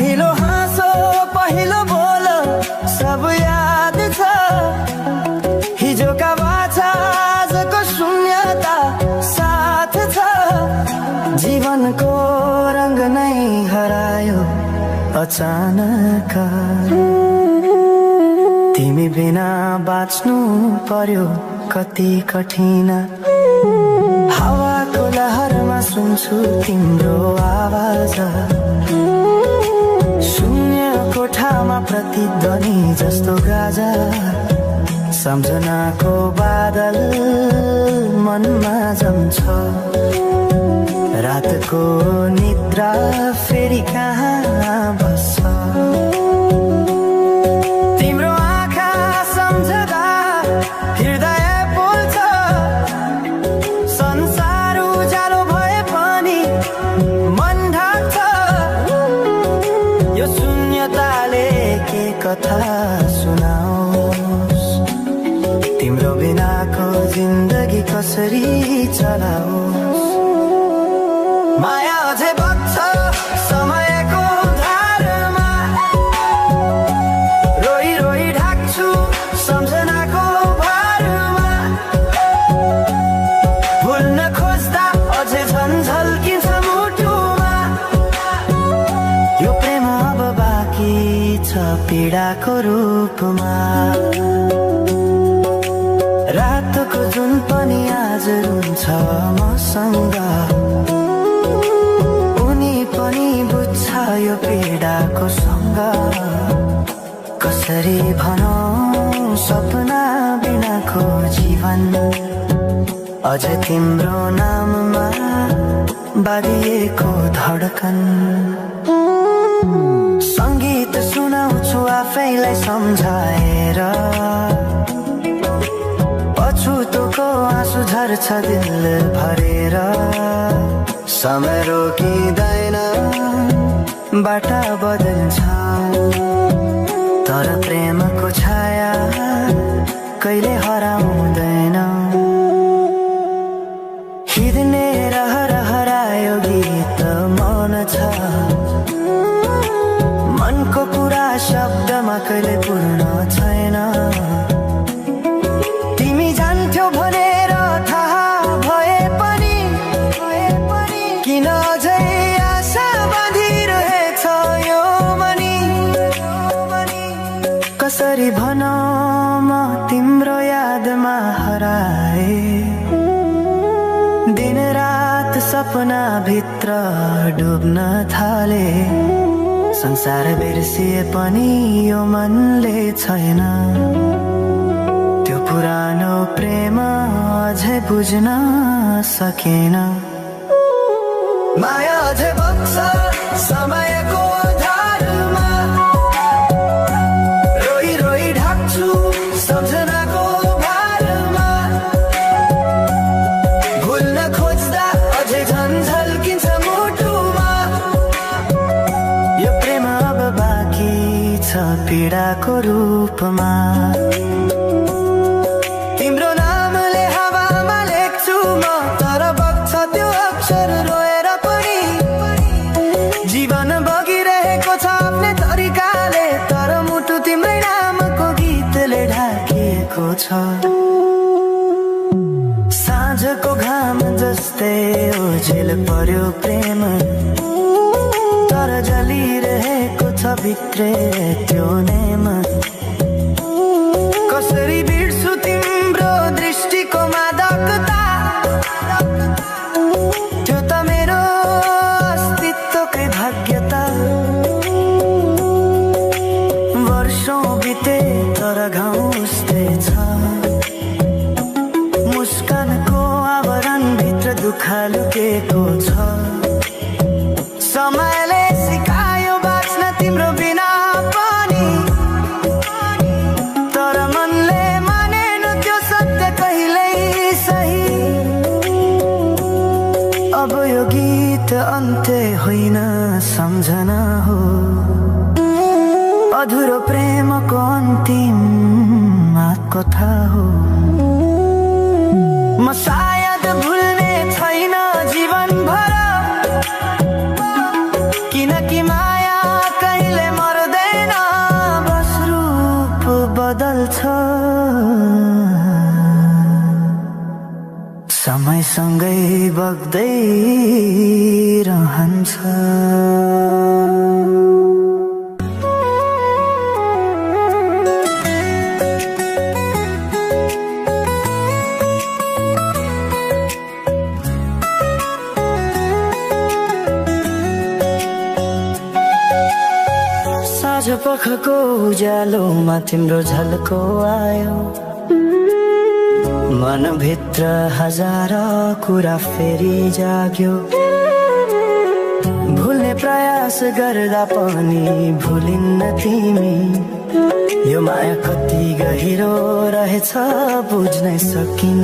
पहिलो हाँसो पहिलो बोल सब याद छ। हिजोका बाछा आजको शून्यता साथ छ। जीवनको रंग नै हरायो अचानक। तिमी बिना बाँच्नु पर्यो कति कठिन। हावाको लहरमा सुन्छु तिम्रो आवाज। शून्य कोठामा प्रतिध्वनि जस्तो गाजा। सम्झनाको बादल मनमा जम्छ। रातको निद्रा फेरि कहाँ बस्छ। तिम्रो आँखा सम्झदा हृदय पोल्छ। संसार उज्यालो भए पनि मन ढाक्छ। यो शून्यताले के कथा सुनाओस्। तिम्रो बिनाको जिन्दगी कसरी चलाओस्। माया अझै बग्छ समयको धारमा। रोई रोई ढाक्छु सम्झनाको भारमा। भुल्न खोज्दा अझै झन्झल्किन्छ मुटुमा। यो प्रेम अब बाँकी छ पीडाको रूपमा। रातको जुन पनि आज रुन्छ मसँग। पनि बुझ्छ यो पीडाको सँग। कसरी भनौं सपना बिनाको जीवन। अझ तिम्रो नाममा बाँधिएको धडकन। संगीत सुनाउँछु आफैलाई सम्झाएर। अछुतोको आँसु झर्छ दिल भरेर। समय रोकिँदैन बाटा बदल्छ। तर प्रेमको छाया कहिले हराउँदैन। हिँड्ने रहर हरायो गीत मौन छ। मनको कुरा शब्दमा कहिले पूर्ण छैन। तिमी जान्थ्यौ भनेर थाहा भए पनि किन अझै आशा बाँधिरहेछ यो मनी। कसरी भनौं म तिम्रो यादमा हराए। दिन रात सपना भित्र डुब्न थाले। संसार बिर्सिए पनि यो मनले छैन। त्यो पुरानो प्रेम अझै बुझ्न सकेन। माया अझै बग्छ समयको धारमा। रोई रोई ढाक्छु सम्झनाको भारमा। भुल्न खोज्दा अझै झन्झल्किन्छ मुटुमा। यो प्रेम अब बाँकी छ पीडाको रूपमा। तिम्रो नामले हावामा लेख्छु म तर बग्छ त्यो अक्षर रोएर पनि। जीवन बगिरहेको छ आफ्नै तरिकाले तर मुटु तिम्रै नामको गीतले ढाकिएको छ। साँझको घाम जस्तै ओझेल पर्यो प्रेम। तर जलिरहेको छ भित्रै त्यो नेम। कसरी बिर्सु तिम्रो दृष्टिको मादकता। त्यो त मेरो अस्तित्वकै भाग्यता। वर्षौं बिते तर घाउ उस्तै छ। मुस्कानको आवरण भित्र दुःख लुकेको छ। समयले सिकायो बाँच्न तिम्रो बिना पनि। तर मनले मानेन त्यो सत्य कहिल्यै सही। अब यो गीत अन्त्य होइन सम्झना हो। अधुरो प्रेमको अन्तिम कथा हो। म सायद भुल्ने छैन जीवन भर। किनकि माया कहीँ सँगै बग्दै रहन्छ। साँझ पखको उज्यालोमा तिम्रो झल्को आयो, मनभित्र हजार कुरा फेरि जाग्यो। भुल्ने प्रयास गर्दा पनि भुलिन्न तिमी, यो माया कति गहिरो रहेछ बुझ्नै सकिन।